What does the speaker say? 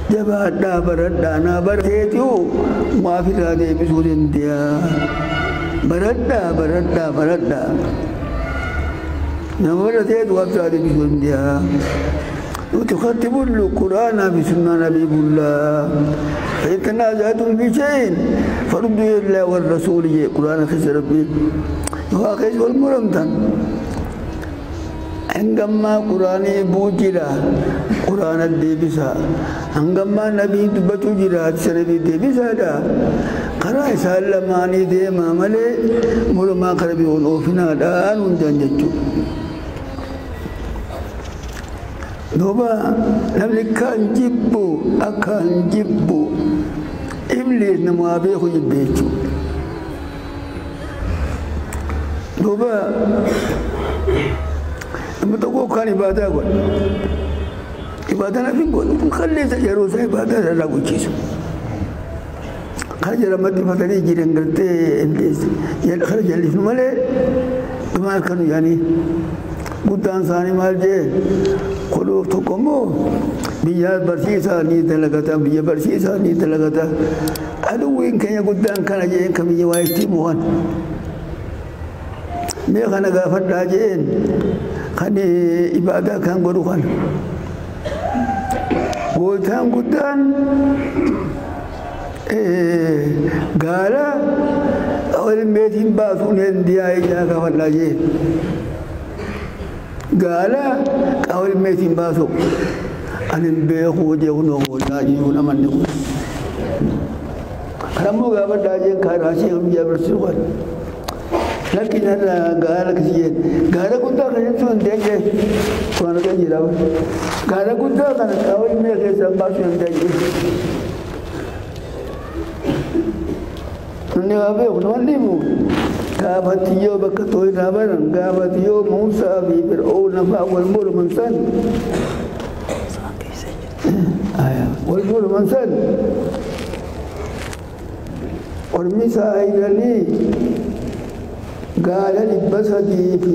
Jabaadhaa baradhaa naa barateetu maaf irraa deebisuu danda'a. Baradhaa baradhaa baradhaa. Nama barateetu waaf irraa deebisuu danda'a. Nuti katti bullu Quraanaa fi sunnaa nabii bullaa. فإن تنازعتم في شيء فردوا إلى الله والرسول قرآن خسر ربي وخيس والمرمتن عندما قرآن بوجرا قرآن الدبسا عندما نبي بتوجرا سنبي دبسا دا قرأ سلماني ديما ملي مرما قربي ونوفنا الآن ونجنجتو دوبا namni kan jibbu akkaan jibbu Iblis nama beeku jibbe jechuudha. Duuba nama tokko kan ibaadaa godha. Ibaadaa naaf hin godhu kun qalleessa yeroo isaa ibaadaa irraa gochiisu. Kana jedhamatti fatanii jiran gartee Iblis kana jallisnu malee dhumaa akkanu yaanii guddaan isaanii maal jee Kudu tokkommoo biyya barsiisaa ni dalagata biyya barsiisaa ni dalagata aduwwiin keenya guddaan kana jeen kan biyya waa itti mo'an mee kana gaafadhaa jeen kan ibaadaa kan godhu kana gootaan guddaan gaala olmeetiin baasuun hindiyaa ijaa gaafadhaa jeen gaala qawalmeetiin baasu ani beeku jechuun hoolaa jiru namanni kun. Kanammoo gaafadhaa jeen karaa ishee biyya barsiisu kan. Lakki narra gaala kisiyeen gaala guddaa kan jechuun hin dandeenye waan akka jira. Gaala guddaa kana qawalmee keessaan baasuu hin dandeenye. Inni waa beeku namanni himu. Gaafatiyyoo bakka tooyirraa baran gaafatiyyoo Muusaa fi Fir'oona fa'aa wal morman san wal morman san ormi isaa hidhanii gaala 300 fi